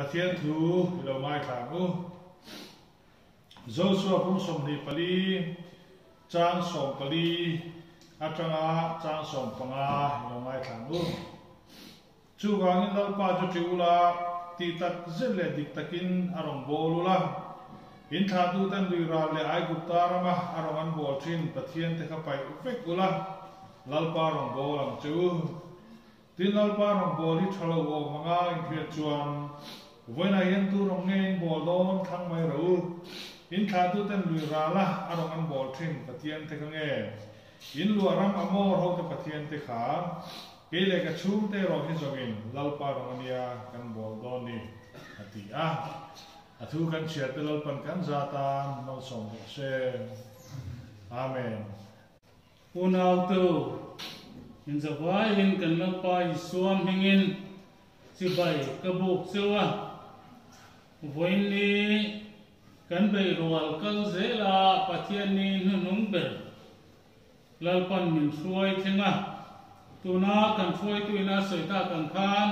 Pathian thu i lo ngaithla ang u. Joshua bung 24 chang 14 atanga chang 15 i lo ngaithla ang u. Chuvangin Lalpa chu ṭih ula, tih tak zet leh dik takin a rawn bawl ula. In thlahtuten lui ral leh Aigupta rama a rawn an bawl ṭhin Pathian te kha paih vek ula, Lalpa rawn bawl ang che u. Tin, Lalpa rawn bawl hi ṭha lo awm anga inhriat chuan, vawiinah hian tu rawn nge in bawl dawn thlang mai rawh u. In thlahtuten lui rala a rawn an bawl ṭhin Pathian te kha nge? In luah ram Amor hote Pathian te kha kei leh ka chhungte erawh hi zawngin Lalpa rawng ania kan bawl dawn ni, a ti a. A thu kan chhiar te Lalpan kan za tan malsawm rawh se. Amen. Unautu, inzavaiin kan Lalpa Isua hmingin chibai ka buk cheu a, vawiin Kan beihrual kal zela Pathian ni hnuhnung ber Lalpan min hruai thleng a, tuna kan hruaituin a sawi tak ang khan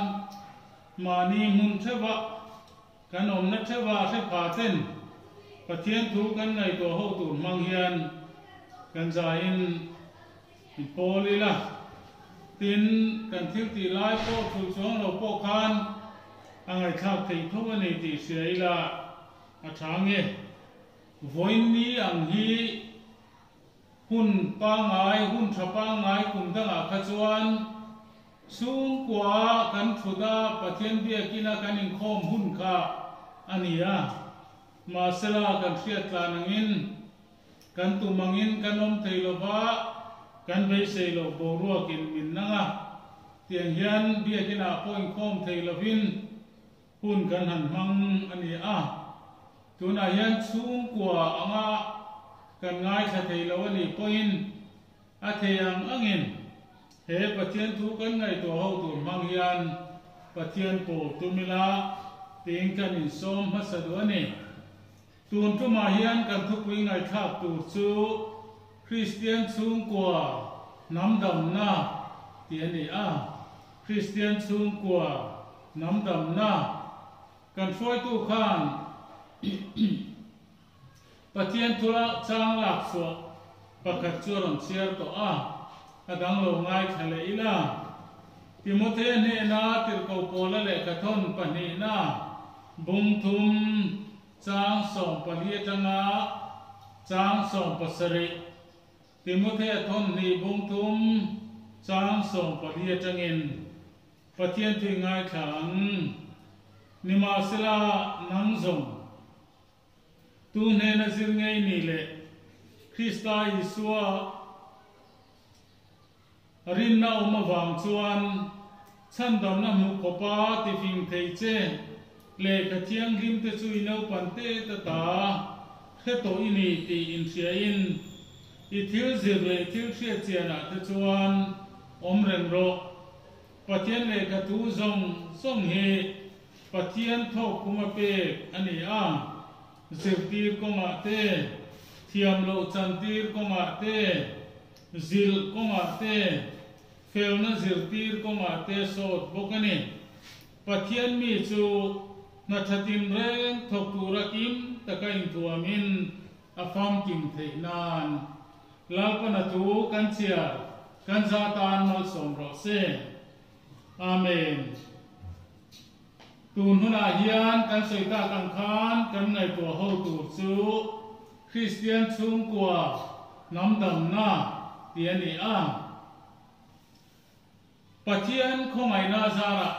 mahni hmun theuha kan awmna theuha hre pha ten Pathian thu kan ngaihtuah ho tur hmang hian kan zaiin in pawl ila. Tin, kan thil tih lai pawh thulh chuang lo pawh khan a ngaihthlak theih tho a ni tih hria ila a tha nge. Vawiin ni ang hi hun pangngai, hun tha pangngai kum dangah kha chuan chhungkua kan thut a, Pathian biakina kan inkhawm hun kha a ni a. Mahsela kan hriat tlan angin Kan tum angin kan awm thei lo va, kan beisei loh boruakin min nang a. Tiang hian biakinah pawh inkhawm thei lovin hun kan han hmang a ni a. Tunah hian chhungkua anga kan ngaithla thei lo a nih pawhin a thei ang angin he Pathian thu kan ngaihtuah ho tur hmang hian Pathian pawl tum ila tiin kan insawm hmasa duh a ni. Tun tumah hian kan thupui ngaihthlak tur chu Kristian chhungkua hnam damna tih a ni a. Kristian chhungkua hnam damna kan hruaitu khan Pathian thula chang lak chhuah pakhat chu a rawn chhiar tawh a, a dang lo ngaithla leh ila. Timothea hnena tirhkoh Paula lehkhathawn pahnihna bung thum Chang 14 atanga chang 17, Timothea thawn hnih bung thum chang 14 atangin Pathian tui ngaithla ang. Nimahsela nang zawng, tu hnena zir ngei ni leh Krista Isua Rinna awm avang chuan chhandamna hmuh khawpa tifing thei che lehkha thianghlim te chu i naupan te ta ta hre tawh i ni tih inhriain i thil zir leh thil hriat chianah te chuan awm reng rawh. Pathian lehkha thu zawng zawng hi Pathian thawk kuma pek a ni a, zirtir kawngah te, thiam loh chantir kawngah te, Zilh kawngah te, felna zirtir kawngah te sawt bawk a ni. Pathian mi chu hna tha tinreng thawk tura kim taka inthuamin a famkim theih nan Lalpana thu kan chhiar kan za tan malsawm rawh se. Amen. Tun hunah hian kan sawi tak ang khan kan ngaihtuah ho tur chu Kristian chhungkua hnam damna tih a ni a. Pathian khawngaihna zarah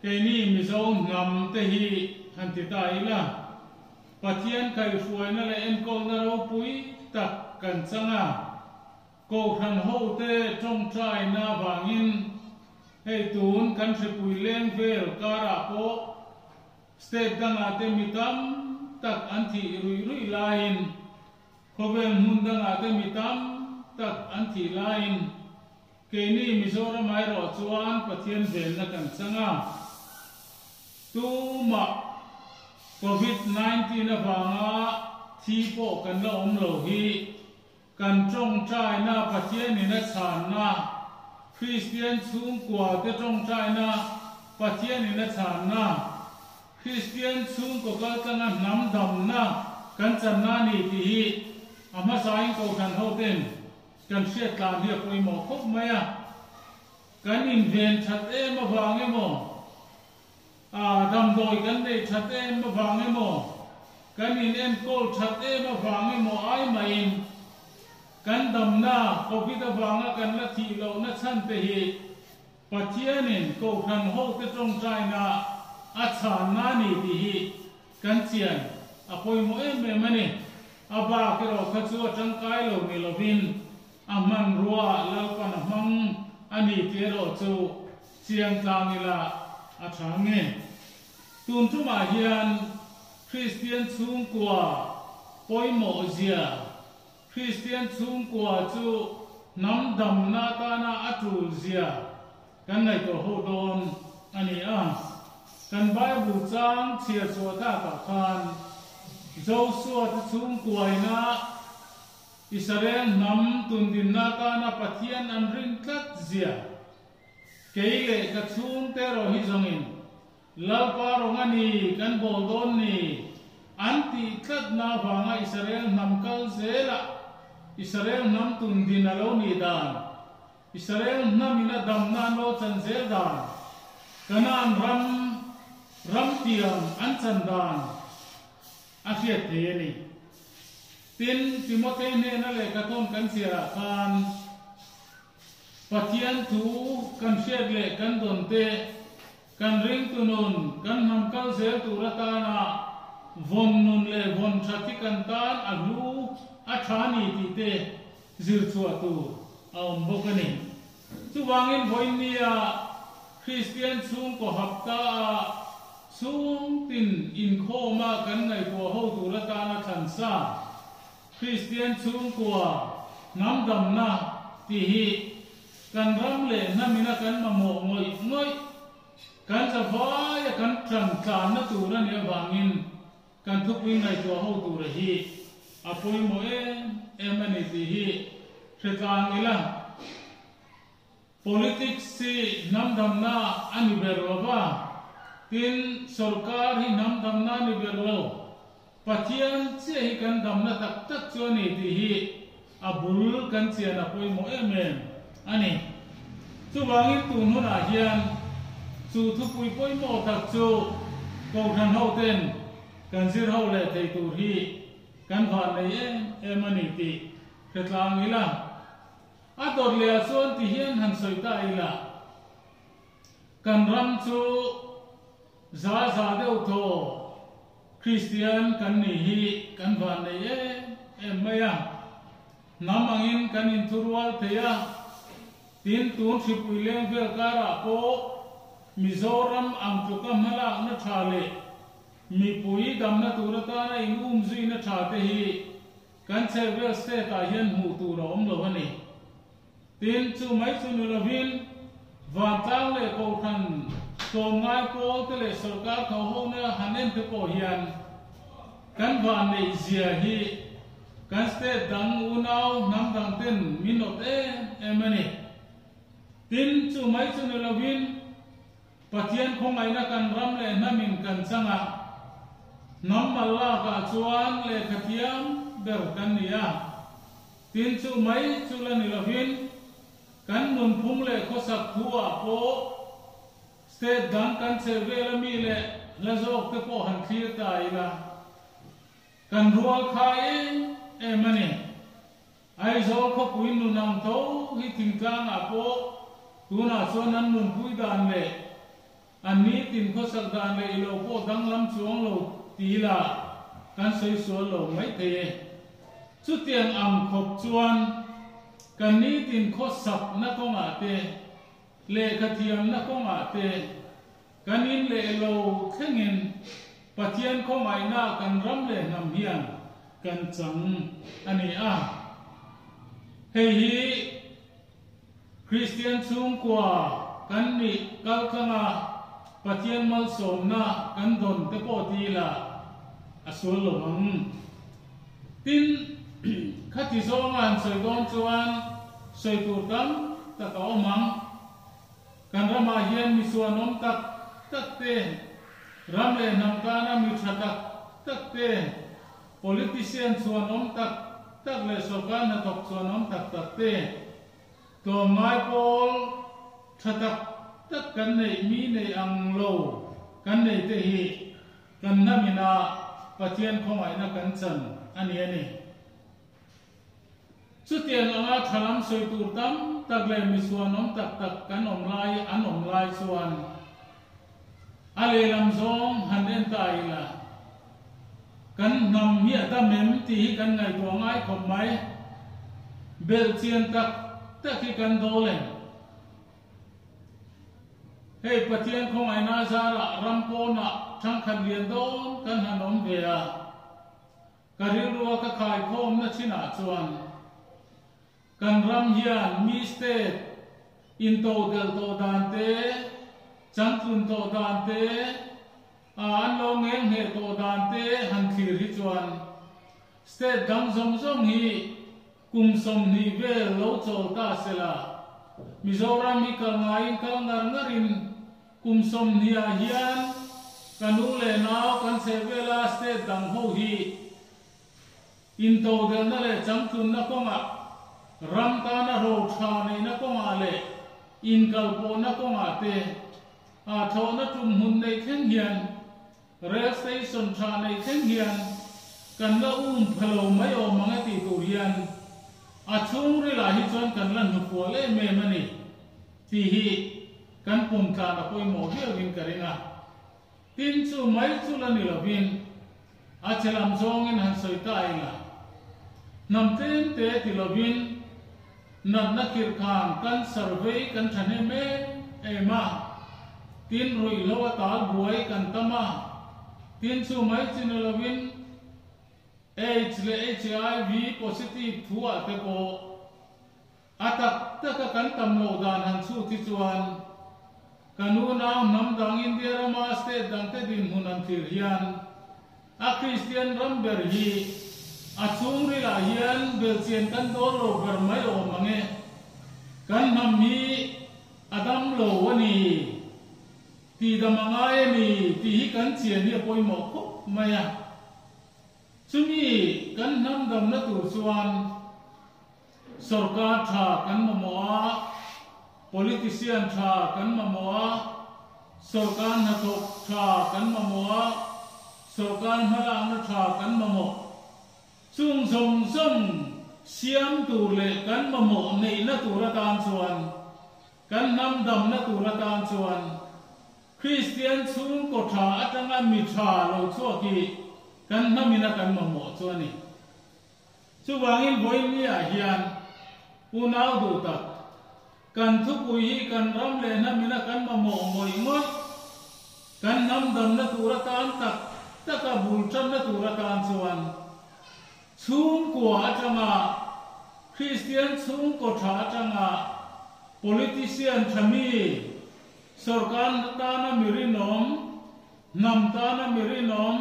keini Mizo hnam te hi han ti ta ila, Pathian kaihhruaina leh enkawlna ropui tak kan chang a. Kohhran hote tawngtaina avangin hei tun kan hripui leng vel karah pawh state dangah te mi tam tak an thih ruih ruih laiin khawvel hmun dangah te mi tam tak an thih laiin keini Mizoram erawh chuan Pathian venna kan chang a. Tumah Covid 19 avanga thi pawh kan la awm lo hi Kan tawngtaina Pathianin a chhanna, Kristian chhungkua te tawngtaina Pathianin a chhanna. Kristian chhungkaw kaltlanga hnam damna kan channa a ni tih hi a hmasain Kohhran hoten kan hriat tlan hi a pawimawh khawp mai a. Kan inven that em avang emaw, a damdawi kan neih that em avang emaw, kan inenkawl that em avang emaw ai mahin kan damna Covid avanga kan la thih lohna chhan te hi Pathianin Kohhran hote tawngtaina a chhanna a ni tih hi kan chian a pawimawh em em a ni. A bak erawh kha chu a tangkai lo ni lovin a hmanrua Lalpan a hmang a ni tih erawh chu chiang tlang ila a tha nge. Tun tumah hian Kristian chhungkua pawimawh zia Kristian chhungkua chu hnam damna atana a tul zia kan ngaihtuah ho dawn a ni a. Kan Bible chang chhiar chhuah takah khan Josua te chhungkuaina Israel hnam tundinna atana Pathian an rin tlat zia kei leh ka chhungte erawh hi zawngin Lalpa rawng a ni, kan bawl dawn ni, an tih tlatna avanga Israel hnam kal zelah Israel hnam tun din a lo nih dan, Israel hnamin a damna an lo chan zel dan, Kanaan ram ram tiang an chan dan a hriat thei a ni. Tin, Timothea hnena lehkhathawn kan chhiarah khan, Pathian thu kan hriat leh kan dawn te, kan ringtu nun, kan hnam kal zel tur atana vawn nun leh vawn that hi kan tan a hlu a tha ni tih te zir chhuah tur a awm bawk a ni. Chuvangin vawiinnia Kristian chhungkaw hapta a chhungtin inkhawma kan ngaihtuah ho tur atana thlan sa, Kristian chhungkua hnam damna tih hi kan ram leh hnamina kan mamawh ngawih ngawih, kan zavaia kan tan tlanna tur a nih avangin kan thupui ngaihtuah ho tura hi a pawimawh em em a ni tih hi hre tlang ila. Politics hi hnam damna a ni ber lo va, tin sorkar hi hnam damna a ni ber lo. Pathian chiah hi kan damna tak tak chu a ni tih hi a bul kan chian a pawimawh em em a ni. Chuvangin tun hunah hian chu thupui pawimawh tak chu Kohhran hoten kan zir ho leh thei tur hi kan vannei em em a ni tih hre tlang ila. A dawt leh ah chuan ti hian han sawi ta ila, kan ram chu za za deuh thaw Kristian kan nih hi kan van nei em em mai a, hnam angin kan inthurual thei a, tin tun hripui leng vel karah pawh Mizoram ang tluka hmalakna tha leh mipui damna tur atana in umzuina tha te hi Kan chhehvel state ah hian hmuh tur a awm lo a ni. Tin, chu mai chu ni lovin vantlang leh kohhran tlawmngai pawl te leh sorkar tho hona han en te pawh hian kan vanneih zia hi kan state dang unau hnam dang ten min awt em em a ni. Tin, chu mai chu ni lovin Pathian khawngaihna kan ram leh hnamin kan chang a, hnam mal lakah chuan lehkha thiam ber kan ni a. Tin chu mai chu la ni lovin kan nunphung leh khawsak thu-ah pawh state dang kan chheh vel ami leh hla zawk te pawh han thlir ta ila, kan rual khai em em a ni. Aizawl khawpui nun ang tho hi thingtlangah pawh tunah chuan an nunpui dan leh an nitin khawsak dan leh ilo pawh danglam chuang lo ti ila kan sawi sual lo mai thei e. Chutiang ang khawp chuan kan nitin khawsakna kawngah te, lehkha thiamna kawngah te, kan in leh lo thlengin Pathian khawngaihna kan ram leh hnam hian kan chang a ni a. Hei hi Kristian chhungkua kan nih kaltlanga Pathian malsawmna kan dawn te pawh ti ila a sual lo ang. Tin, khati zawnga han sawi dawn chuan sawi tur tam tak a awm ang. Kan ramah hian misuanawm tak tak te. Ram leh hnam tana mi tha tak tak te, politician chhuanawm tak tak leh sorkar hnathawk chhuanawm tak tak te, tlawmngai pawl tha tak tak kan neih mi nei ang lo kan nei te hi kan hnam ina Pathian khawngaihna kan chan a ni a ni. Chutiang anga tha lam sawi tur tam tak leh mi chhuanawm tak tak kan awm lai an awm lai chuan a lehlam zawng han en ta ila kan hnam hi a dam em tih hi kan ngaihtuah ngai khawp mai. Belhchian tak tak hi kan dawl em? Hei Pathian khawngaihna zarah ram pawnah thangkhat lian dawn kan han awm ve a. Ka rilrua ka khaikhawmna chinah chuan kan ram hian mi state intodelh tawh dan te, changtlun tawh dan te, a an lo ngelngheh tawh dan te han thlir hi chuan state dang zawng zawng hi kum 20 vel lo chawl ta sela Mizoram hi kal ngaiin kal ngar ngarin Kum 20 ah hian ka nu leh nau kan chheh vela state dang ho hi intodelhna leh changtlunna kawngah, ram tana ro tha neihna kawngah leh inkalpawhna kawngah te ah thlawhna tum hmun neih thleng hian rail station tha neih thleng hian kan la um pha lo mai awm ang e tih tur hian a chhungrilah hi chuan kan la hnufual em em a ni tih hi Kan pum tlan a pawimawh viauin ka ring a, tin chu mai chu la ni lovin a che lam zawngin han sawi ta ila, hnam tlem te ti lovin natna khirh khan cancer vei kan thahnem em em a, tin ruihhlo a tal buai kan tam a, tin chu mai chi ni lovin AIDS leh HIV positive thu ah te pawh A tak taka kan tam loh dan han chhut hi chuan kan unau hnam dang India rama state dangte dinhmun an thlir hian a Kristian ram ber hi a chhungrilah hian belchian kan dawn lo ber mai awm ang e. Kan hnam hi a dam lo a ni, tihdam a ngai a ni tih hi kan chian hi a pawimawh khawp mai a. Chumi kan hnam damna tur chuan Sorkar tha kan mamawh a, politician tha kan mamawh a, sorkar hnathawk tha kan mamawh a, sorkar hmalakna tha kan mamawh. Chung zawng zawng siam tur leh kan mamawh neihna tur atan chuan, kan hnam damna tur atan chuan Kristian chhungkaw tha atanga mi tha lo chhuak hi kan hnamina kan mamawh chu a ni. Chuvangin vawiin ah hian unau duh tak, kan thupui hi kan ram leh hnamina kan mamawh ngawih ngawih, kan hnam damna tur atan tak taka bul tanna tur atan chuan chhungkua atanga Kristian chhungkaw tha atanga politician tha mi, sorkar tana mi rinawm, hnam tana mi rinawm,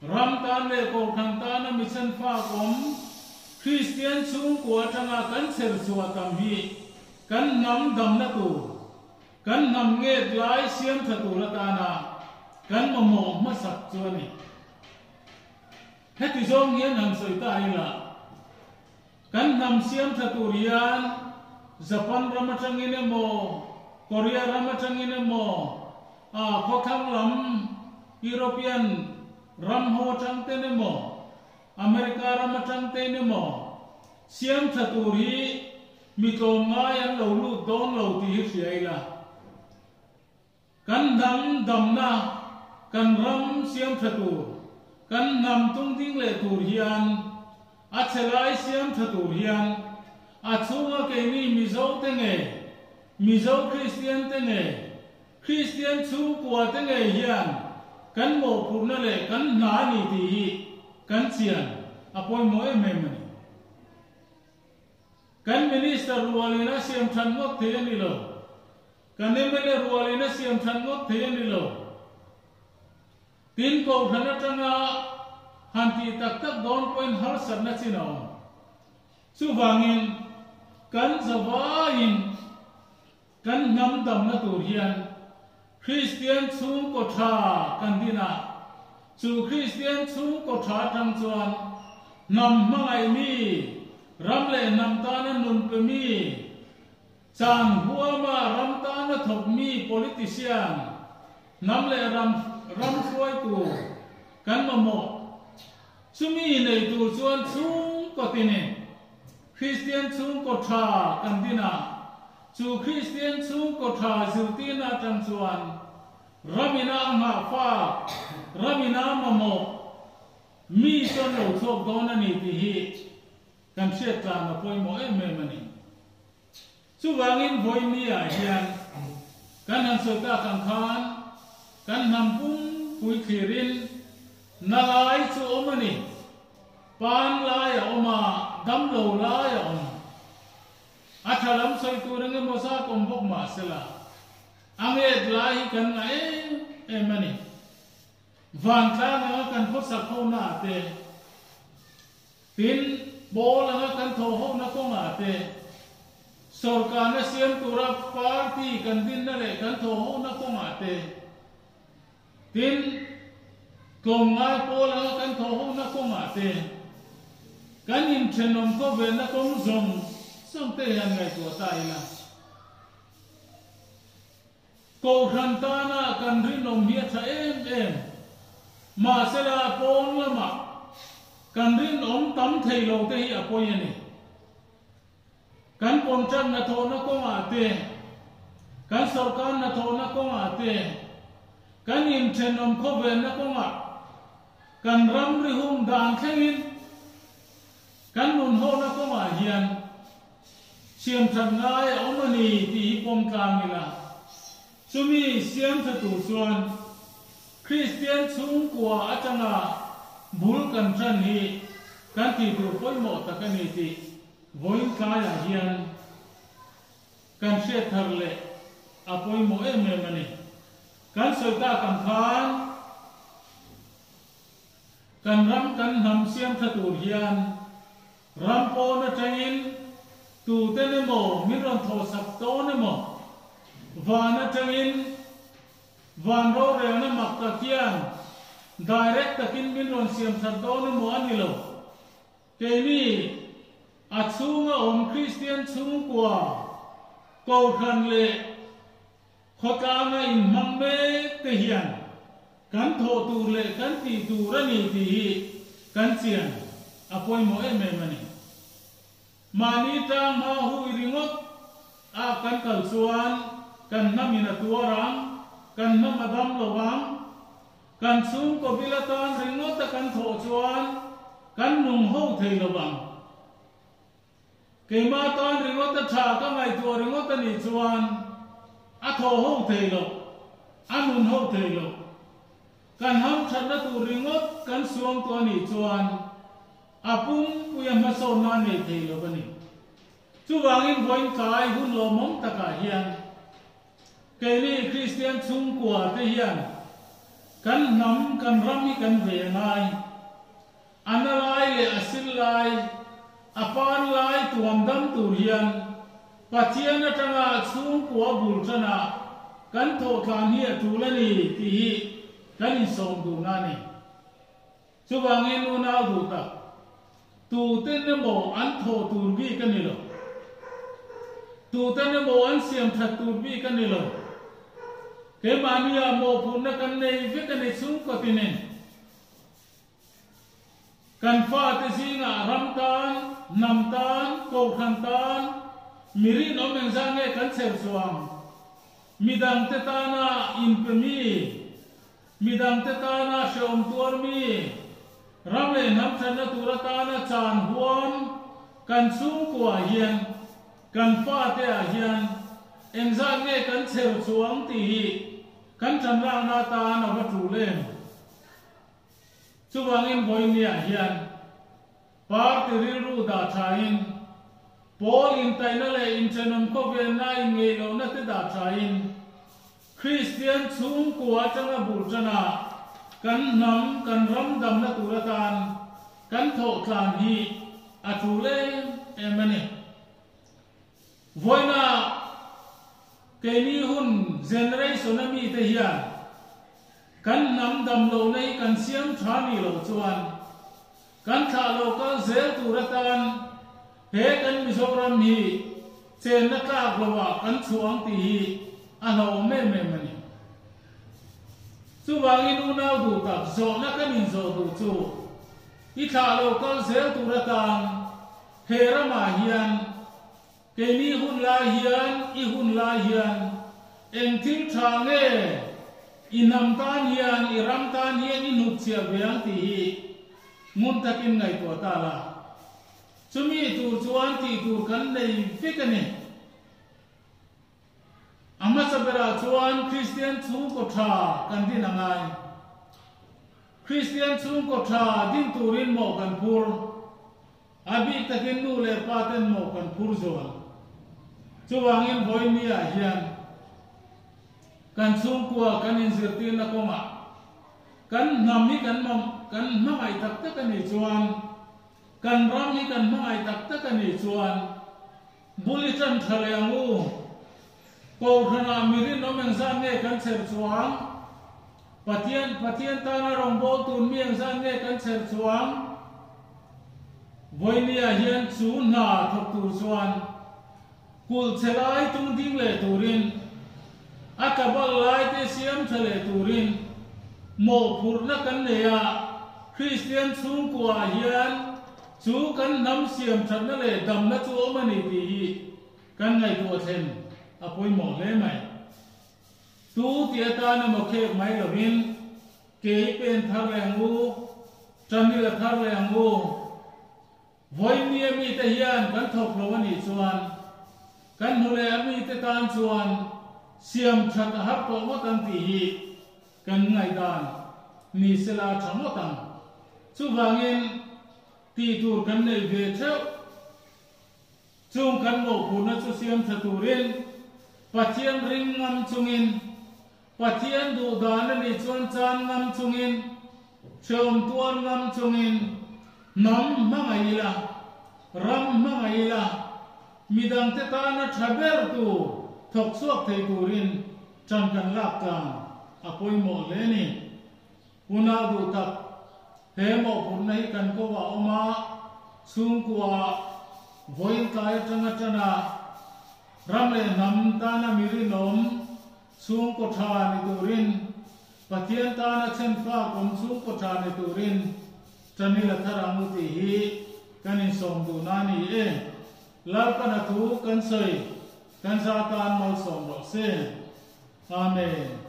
Ram tan leh Kohhran tana mi chhenfak awm, Kristian chhungkua atanga kan chher chhuah tam hi kan hnam damna tur, kan hnam nget lai siam tha tur atana kan mamawh hmasak chu a ni. Heti zawng hian han sawi ta ila, kan hnam siam tha tur hian Japan ram atangin emaw, Korea ram atangin emaw, A khawthlang lam European ram ho atang ten emaw, America ram atang ten emaw siam tha tur hi mi tlawmngai an lo lut dawn lo tih hi hria ila. Kan hnam damna, kan ram siam tha tur, kan hnam tungding leh tur hian a chhe lai siam tha tur hian a chhunga keini Mizo te nge, Mizo Kristian te nge, Kristian chhungkua te ngei hian kan mawhphurhna leh kan hna a ni tih hi kan chian a pawimawh em em a ni. Kan Minister rualin a siam than ngawt thei a ni lo. Kan mla rualin a siam than ngawt thei a ni lo. Tin, Kohhran atanga han tih tak tak dawn pawhin harsatna chin a awm. Chuvangin, kan zavaiin Kan hnam damna tur hian Kristian chhungkaw tha kan din a, chu Kristian chhungkaw tha atang chuan hnam hmangaih mi, ram leh hnam tana nun pe mi, chan huama ram tana thawk mi politician, hnam leh ram ram hruaitu kan mamawh. Chumi nei tur chuan chhungkaw tinin Kristian chhungkaw tha kan din a, chu Kristian chhungkaw tha zirtirna atang chuan ramina a nghahfak, ramina a mamawh mi chuan lo chhuak dawn a ni tih hi kan hriat tlan a pawimawh em em a ni. Chuvangin vawinia hian kan han sawi tak ang khan kan hnam pum pui thlirin na lai chu awm a ni. Pan lai a awm a, damlo lai a awm. A tha lam sawi tur eng emaw zat awm bawk mah sela, a nget lai hi kan ngah em em a ni. Vantlang anga kan khawsak ho na te, Tin, pawl anga kan thawh hohna kawngah te, sawrkarna siam tura party kan dinna leh kan thawh hohna kawngah te, tin, tlawmngai pawl anga kan thawh hohna kawngah te, kan inthenawm khawvelna kawng zawng zawng te hian ngaihtuah ta ila. Kohhran tana kan rinawm hi a tha em em. Mahsela pawn lamah kan rinawm tam thei lo te hi a pawi a ni. Kan contract hnathawhna kawngah te, kan sorkar hnathawhna kawngah te, kan inthenawm khawvelna kawngah kan ramri hung dan thlengin kan nunhawhna kawngah hian Siam that ngai a awm a ni tih hi pawm tlang ila, chumi siam tha tur chuan Kristian chhungkua atanga bul kan tan hi kan tih tur pawimawh tak a ni tih vawiin tlaiah hian kan hriat thar leh a pawimawh em em a ni. Kan sawi tak ang khan kan ram kan hnam siam tha tur hian Ram pawn atangin tuten emaw min rawn thawhsak dawn emaw, van atangin van rorelna mak tak hian direct takin min rawn siam that dawn emaw a ni lo. Keini a chhunga awm Kristian chhungkua, Kohhran leh khawtlanga inhmang mek te hian Kan thawh tur leh kan tih tur a ni tih hi kan chian a pawimawh em em a ni. Mahni tang hma hui ringawt a kan kal chuan kan hnamin a tuar ang, kan hnam a dam lo ang. Kan chhungkaw bil atan ringawt a kan thawh chuan kan nung ho thei lo ang. Keimah tan ringawt a tha ka ngaihtuah ringawt a nih chuan a thaw ho thei lo, a nun ho thei lo. Kan hamthatna tur ringawt kan suang tawh a nih chuan a pumpuia hmasawnna a nei thei lo a ni. Chuvangin vawiin tlai hun lawmawm takah hian keini Kristian chhungkua te hian kan hnam, kan ram hi kan ve a ngai. A na lai leh a sil lai, a pan lai tuam dam tur hian Pathian atanga chhungkua bul tanah kan thawhtlan hi a tul a ni tih hi kan insawm duhna a ni. Chuvangin unau duh tak, tuten emaw an thawh tur bik a ni lo. Tuten emaw an siam that tur bik a ni lo. Keimahnia mawhphurhna kan nei vek a ni chhungkaw tinin. Kan fate zingah ram tan, hnam tan, kohhran tan mi rinawm engzah nge kan chher chuang? Midangte tana inpe mi, midangte tana hrehawm tuar mi, ram leh hnam thatna tur atana chan huam kan chhungkuaah hian, kan fate ah hian engzah nge kan chher chuang tih hi kan tanlakna atan a va tul em? Chuvangin vawinia hian party rilru dah thain, pawl intaihna leh inthenawm khawvelna inngeih lohna te dah thain, Kristian chhungkua atanga bul tana kan hnam, kan ram damna tur atan kan thawh tlan hi a tul em em a ni. Vawiina. Keini hun generation a mite hian kan hnam dam lohna hi kan siam tha nih loh chuan kan thlah lo kal zel tur atan he kan Mizoram hi chenna tlak loah kan chhuah ang tih hi a hlauhawm em em a ni. Chuvangin unau duh tak zawhna kan inzawh duh chu i thlah lo kal zel tur atan he ramah hian Keini hun lai hian, i hun lai hian eng thil tha nge i hnam tan hian, i ram tan hian i hnut chhiah ve ang tih hi ngun takin ngaihtuah ta la. Chumi tur chuan tih tur kan nei vek a ni. A hmasa berah chuan Kristian chhungkaw tha kan din a ngai. Kristian chhungkaw tha din turin mawh kan phur. A bik takin nu leh pa ten mawh kan phur zual. Chuvangin vawinia hian kan chhungkua kan inzirtirna kawngah kan hnam hi kan kan hmangaih tak tak a nih chuan, kan ram hi kan hmangaih tak tak a nih chuan bul i tan tha leh ang u. Kohhranah mi rinawm engzat nge kan chher chuang? Pathian, Pathian tana rawngbâwl tûn mi engzat nge kan chher chuang? Vawinia hian chu hna thawk tûr chuan kulh chhe lai tung ding leh tûrin, a tlabal laite siam tha leh tûrin mawhphurhna kan nei a, Kristian chhungkuaah hian chu kan hnam siam thatna leh damna chu awm a ni tih hi kan ngaihtuah thlen a pawimawh hle mai. Tu ti atan emaw khek mai lovin kei pen thar leh ang u, Tanila thar leh ang u. Vawinia mite hian kan thawk lo a nih chuan kan hmu leh a mite tan chuan siam that a har tawh ngawt ang tih hi kan ngaihdan ni sela tha ngawt ang. Chuvangin tih tur kan nei ve theuh. Chung kan mawhphurhna chu siam tha turin Pathian ring ngam chungin, Pathian duh dan a nih chuan chan ngam chungin, hreawm tuar ngam chungin hnam hmangaih ila, ram hmangaih ila, midangte tana tha ber tur thawk chhuak thei turin tan kan lak tlang a pawimawh hle a ni. Unau duh tak, he mawhphurhna hi kan ko a awm a, chhungkua vawiin tlai atanga tana ram leh hnam tana mi rinawm chhungkaw tha ni turin, Pathian tana chhenfak awm chhungkaw tha ni turin Tanila thar ang u tih hi kan insawm duhna a ni e. Lalpana thu kan sawi kan za tan malsawm rawh se. Amen.